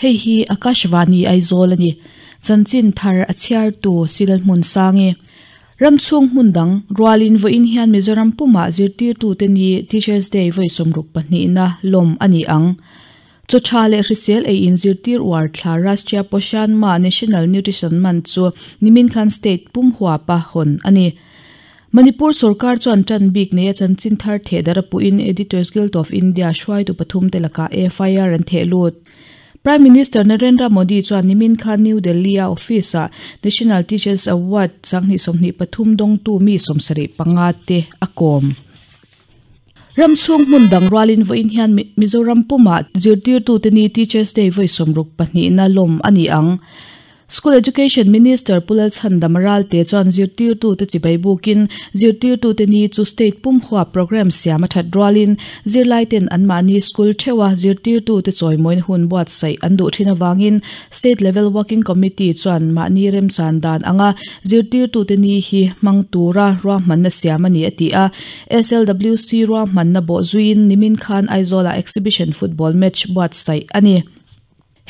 Hei hi Akashvani Aizawl a ni. Chanchin thar a chhiartu Silal Hmunsangi. Ram chhung hmun dang rualin vawiin hian Mizoram pumah zirtirtute ni Teachers Day vawi 62na lawm a ni ang. Chaw tha leh hrisel ei in zirtir uar thla Rashtriya Poshan Maah National Nutrition Month chu nimin khan state pum huapa hawn a ni. Manipur sorkar chuan tan bik neia chanchin thar theh darh a puhin Editors Guild of India hruaitu pathum te lakah FIR an theh lut. Prime Minister Narendra Modi chuan nimin khan New Delhi-a office-ah National Teachers Award 2023 dawngtu mi 75 te a kawm. Ram chhung hmun dang rualin vawiin hian Mizoram pumah zirtirtute ni Teachers Day vawi 62na lawm a ni ang. School Education Minister Pu Lalchhandam Ralte chuan zirtirtute chibai bukin zirtirtute ni chu state pum huap programme siam a that rualin zirlaiten anmahni school theuha zirtirtute chawimawina hun buatsaih an duh thin avangin State Level Working Committee chuan mahni remchan dan anga zirtirtute ni hi hmang tura ruahmanna siam a ni a ti a. SLWC ruahmanna bawh zuiin nimin khan Aizawlah exhibition football match buatsaih a ni.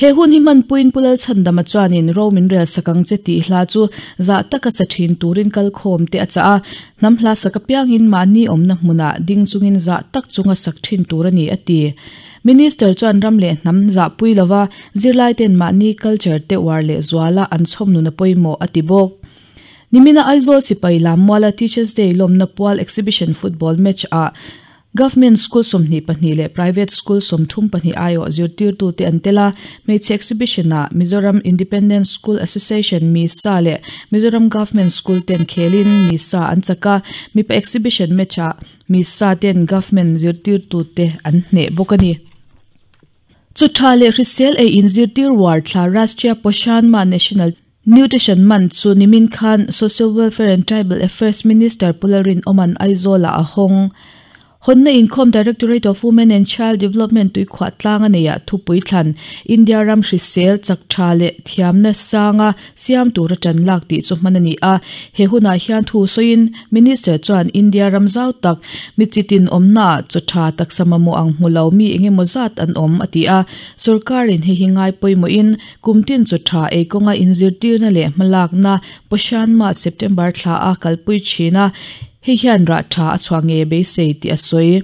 He hun hi hmanpuiin Pu Lalchhandama chuanin ro min rel sak ang che tih hla chu zah taka sa thin turin kalkhawm te a chah a, hnam hla sak apiangin mahni awmna hmunah ding chungin zah tak chunga sak thin tur a ni a ti. Minister chuan ram leh hnam zahpui lova zirlaiten mahni culture te uar leh zuala an chhawm nun a pawimawh a ti bawk. Nimina Aizawl sipai lammuala Teachers Day lawmna pual exhibition football match ah Government School 22 leh Private School 34 aiawh zirtirtute an tel a, hmeichhe exhibition ah Mizoram Independent School Association, MISA, leh Mizoram Government School ten khelin MISA an chak a, mipa exhibition match ah MISA ten Government zirtirtute an hneh bawk a ni. Chu tha leh hrisel ei inzirtir war thla Rashtriya Poshan Maah National Nutrition Month chu nimin khan Social Welfare and Tribal Affairs Minister Pu Lalrinawma'n Aizawl-ah a hawng. Hawnna inkhawm Directorate of Women and Child Development tuikhuah tlang a neiah thupui thlan India ram hrisel chak tha leh thiamna sanga siam tura tan lak tih chu hman a ni a. He hunah hian thu sawiin Minister chuan India ram zau tak mi chitin awmnaah chaw tha taksa mamawh ang hmu lo mi engemaw zat an awm a ti a. Sorkarin hei hi ngai pawimawhin Kum tin chu tha ei kawnga inzirtirna leh hmalakna Poshan Maah September thla a kalpui thin a, hei hian rah tha a chhuah ngei a beisei tih a sawi.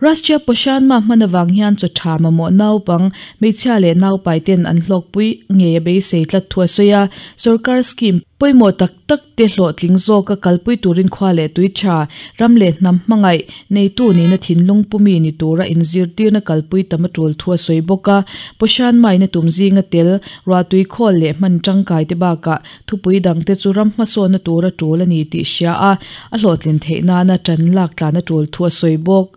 Rashtriya Poshan Maah hman avang hian chaw tha mamawh naupang, hmeichhia leh naupai ten an hlawkpui ngei a beisei tlat thu a sawi a, sorkar scheme pawimawh tak tak te hlawhtling zawka kalpui turin khua leh tui tha, ram leh hnam hmangaih neitu nihna thinlung pumi ni tura inzirtirna kalpui tam a tul thu a sawi bawk a. Poshan maina tum zinga tel, ruahtui khawl leh hman tangkai te bakah thupui dangte chu ram hmasawnna tura tul a ni tih hria a, a hlawhtlin theih nana tan lak tlan a tul thu a sawi bawk.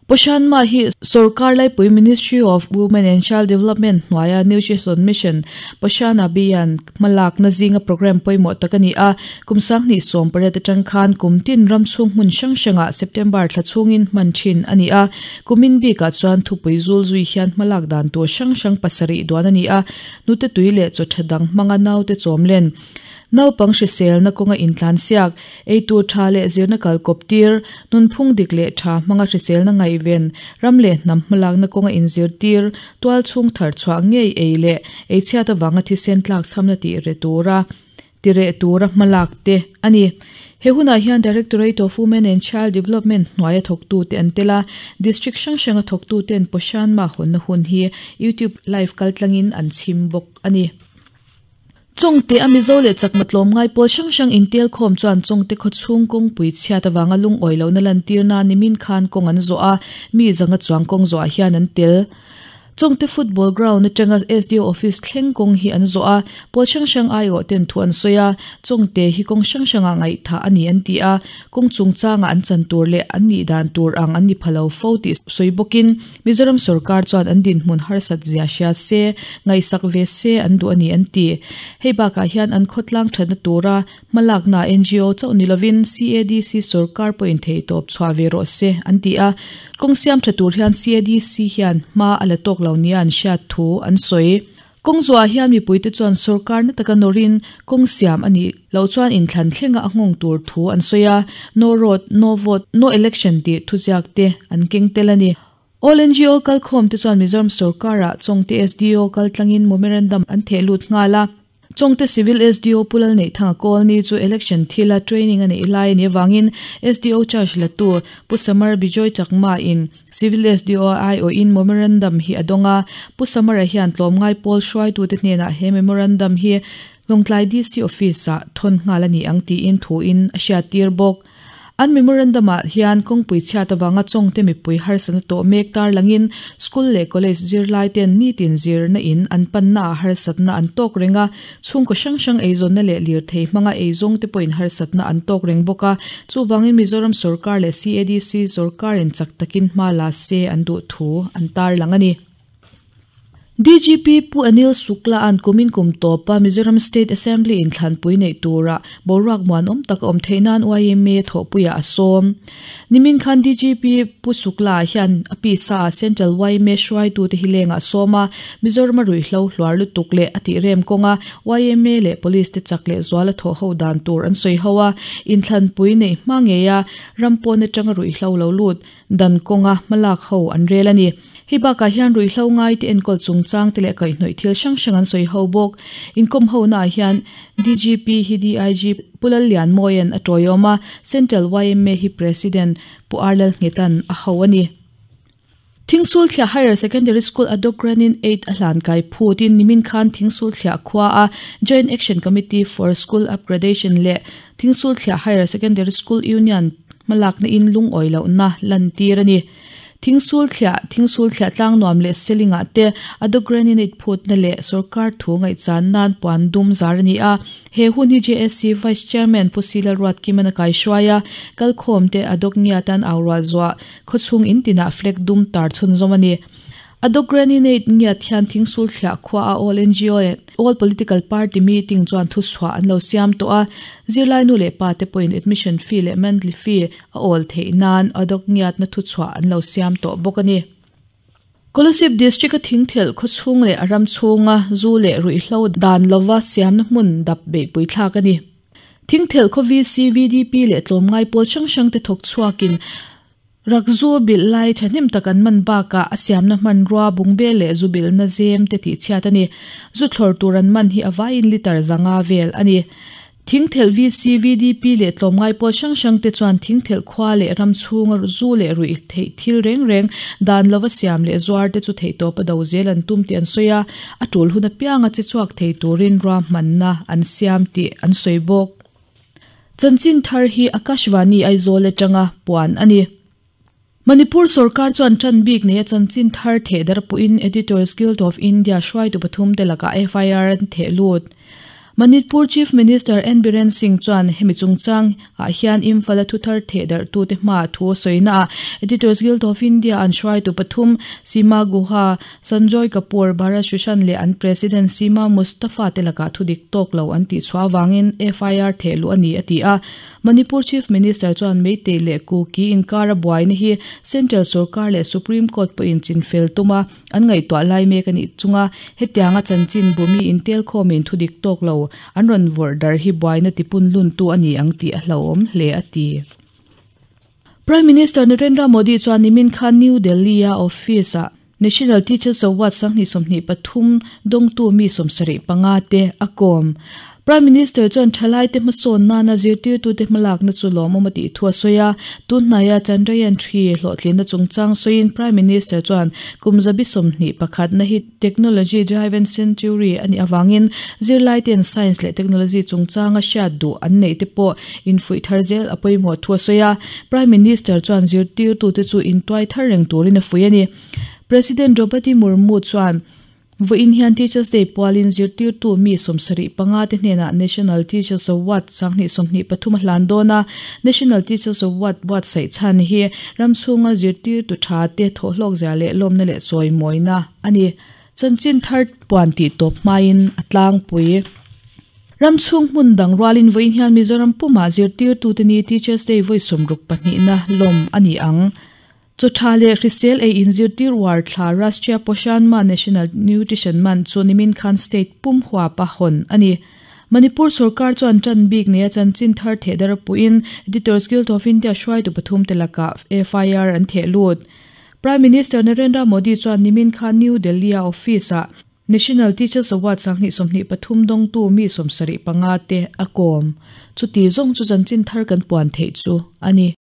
Poshan Maah hi Sorkar Laipui Ministry of Women and Child Development hnuaia Nutrition Mission, Poshan Abhiyan hmalakna zinga programme pawimawh tak a ni a. Kum 2018 atang khan kum tin ram chhung hmun hrang hrangah September thla chhungin hman thin a ni a. Kumin bikah chuan thupui zul zui hian hmalak dan tur hrang hrang pasarih duan a ni a. Nute tui leh chaw tha dang hmanga naute chawm len. Naupang hriselna kawnga intlansiak, eitur tha leh zirna kalkawp tir, nunphung dik leh tha hmanga hriselna ngaihven, ram leh hnam hmalakna kawnga inzirtir, tual chhung thar chhuah ngei ei leh eichhiat avanga thisen tlakchhamna tih reh tura ti reh tura hmalak te a ni. He hunah hian Directorate of Women and Child Development hnuaia thawktute an tel a, District hrang hranga thawktuten Poshan Maah hawnna hun hi YouTube live kaltlangin an chhim bawk a ni. Chawngte a Mizo leh chakma tlawmngai pawl hrang hrang intel khawm chuan Chawngte khaw chhung kawngpui chhiat avanga lungawi lohna lantirna nimin khan kawng an zawh a, mi zanga chuang kawng zawhah hian an tel. Chawngte football ground atanga SDO office thleng kawng hi an zawh a, pawl hrang hrang aiawh ten thu an sawi a, Chawngte hi kawng hrang hrangah ngaihthah a ni an ti a, kawng chungchanga an chan tur leh an nih dan tur ang an ni pha lo fo tih sawi bawkin, Mizoram sorkar chuan an dinhmun harsat zia hria se, ngaihsak ve se an duh a ni an ti. Hei bakah hian an khawtlang thatna tura hmalakna NGO chauh ni lovin CADC sorkar pawhin theihtawp chhuah ve rawh se an ti a. Kawng siam tha tur hian CADC hian hma a la tawk lo nia an hriat thu an sawi. Kawng zuah hian mipuite chuan sorkar na taka nawrin kawng siam a nih loh chuan inthlan thlenga a nghawng tur thu an sawi a, No road, no vote, no election tih thuziak te an keng tel a ni. All NGO kalkhawm te chuan Mizoram sorkar-ah Chawngte SDO kaltlangin memorandum an theh lut nghal a. Chawngte Civil SDO Pu Lalneihthanga Kawlni chu election thila training a neih lai a nih avangin SDO charge latu Pu Samar Bijoy Chakma in Civil SDO aiawhin memorandum hi a dawng a. Pu Samar-a hian tlawmngai pawl hruaitute hnenah he memorandum hi Lawngtlai DC Office-ah thawn nghal a ni ang tiin thuin a hriattir bawk. An memorandum-ah hian kawngpui chhiat avanga Chawngte mipui harsatna tawh mek tarlangin school leh college zirlaiten nitin zirna in an pannaah harsatna an tawk reng a, chhungkaw hrang hrang eizawnna leh lirthei hmanga eizawngte pawhin harsatna an tawk reng bawk a, chuvangin Mizoram sorkar leh CADC sorkarin chak takin hma la se an duh thu an tarlang a ni. DGP Pu Anil Shukla an kumin kum tawpa Mizoram State Assembly inthlanpui neih tura boruak muanawm tak a awm theih nan yma thawhpuiah a sawm. Nimin khan DGP Pu Shukla hian a pisa Central yma hruaitute hi lengah a sawm a, Mizoram a ruihhlo hluar lutuk leh a tihrem kawnga yma leh Police te chak leh zuala thawh ho dan tur an sawi ho a, inthlanpui neih hma ngeia ram pawn atanga ruihhlo lo lut Dan kawnga hmalak ho an rel a ni. Hei bakah hian ruihhlo ngaite enkawl chungchang te leh kaihhnawih thil hrang hrang an sawi ho bawk. Inkawm hona ah hian DGP hi DIG Pu Lallianmawia'n a tawiawm a, Central yma hi President Pu R Lalnghetan a ho a ni. Thingsulthliah Higher Secondary School Adogranin Aid a hlan kai phutin nimin khan Thingsulthliah khua a Joint Action Committee for School Upgradation leh Thingsulthliah Higher Secondary School Union Hmalakna in lungawi lohna lantir a ni. Thingsulthliah, Thingsulthliah tlangnuam leh Selingah te a dograninate phutna leh sorkar thu ngaihchan nan puan dum zar a ni a. He hun hi JSC Vice Chairman Pu Sila Ruatkiman a kaihruai a, kalkhawm te a dognia tan au rual zuah khawchhung in tinah flag dum tar chhunzawm a ni. A dograninate ngiat hian Thingsulthliah khua a All NGO leh All Political Party meeting chuan thuchhuah an lo siam tawh a, zirlai nu leh pa te pawhin admission fee leh monthly fee a awl theih nan a dog ngiatna thuchhuah an lo siam tawh bawk a ni. Kolasib District a thingthelh khawchhung leh a ram chhunga zu leh ruihhlo dan lova siamna hmun dap beihpui thlak a ni. Thingthelh khaw VC, VDP leh tlawmngai pawl hrang hrang te thawk chhuakin Rakzu bilh lai thahnem tak an man bakah a siamna hmanrua bungbel leh zu bilhna zem te tihchhiat a ni. Zu thlawr tur an man hi a vaiin litre zanga vel a ni. Thingthelh VC, VDP leh tlawmngai pawl hrang hrang te chuan thingthelh khua leh ram chhunga zu leh ruih theih thil reng reng dan lova siam leh zuar te chu theihtawp a do zel an tum tih an sawi a, a tul hun apianga che chhuak thei turin ruahmanna an siam tih an sawi bawk. Chanchin thar hi Akashvani Aizawl atanga puan a ni. Manipur sorkar chuan tan bik neia chanchin thar theh dar pawhin Editors Guild of India hruaitu pathum te lakah FIR an theh lut. Manipur Chief Minister N Biren Singh chuan hemi chungchang ah hian Imphal a thuthar theh darhtute hmaah thu a sawi naah Editors Guild of India an hruaitu pathum Seema Guha, Sanjoy Kapoor, Bharat Shushan leh an President Seema Mustafa te lakah thu dik tawk lo an tih chhuah avangin FIR theh luh a ni a ti a. Manipur Chief Minister chuan Meitei leh Kuki inkara buaina hi Central sorkar leh Supreme Court pawhin chinfel tuma an ngaihtuah lai mek a nih chunga hetianga chanchin bumi intelkhawmin thu dik tawk lo an rawn vawrh dar hi buaina tipun luntu a ni ang tih a hlauhawm hle a ti. Prime Minister Narendra Modi chuan nimin khan New Delhi-a office-ah National Teachers Award 2023 dawngtu mi 75 te a kawm. Prime Minister chuan thalaite hmasawn nana zirtirtute hmalakna chu lawmawm a tih thu a sawi a. Tunhnaia Chandrayaan 3 hlawhtlinna chungchang sawiin Prime Minister chuan kum zabi sawmhnih pakhatna hi Technology Driven Century a nih avangin zirlaite'n science leh technology chungchanga hriat duh an neih te pawh infuih thar zel a pawimawh thu a sawi a. Prime Minister chuan zirtirtute chu intuai thar reng turin a fuih a ni. President Draupadi Murmu chuan vawiin hian Teachers Day pualin zirtirtu mi 75 te hnenah National Teachers Award 2023 a hlan dawn a. National Teachers Award buatsaih chhan hi ram chhunga zirtirtu tha te thawhhlawk zia leh lawmna leh chawimawina a ni. Chanchin thar puan tih tawp hmain a tlangpui. Ram chhung hmun dang rualin vawiin hian Mizoram pumah zirtirtute ni Teachers Day vawi 62na lawm a ni ang. Chaw tha leh hrisel ei inzirtir uar thla Rashtriya Poshan Maah National Nutrition Month chu nimin khan state pum huapa hawn a ni. Manipur sorkar chuan tan bik neia chanchin thar theh dar puiin Editors Guild of India hruaitu pathum te lakah FIR an theh lut. Prime Minister Narendra Modi chuan nimin khan New Delhi-a office-ah National Teachers Award 2023 dawngtu mi 75 te a kawm. Chuti zawng chu chanchin thar kan puan theih chu a ni.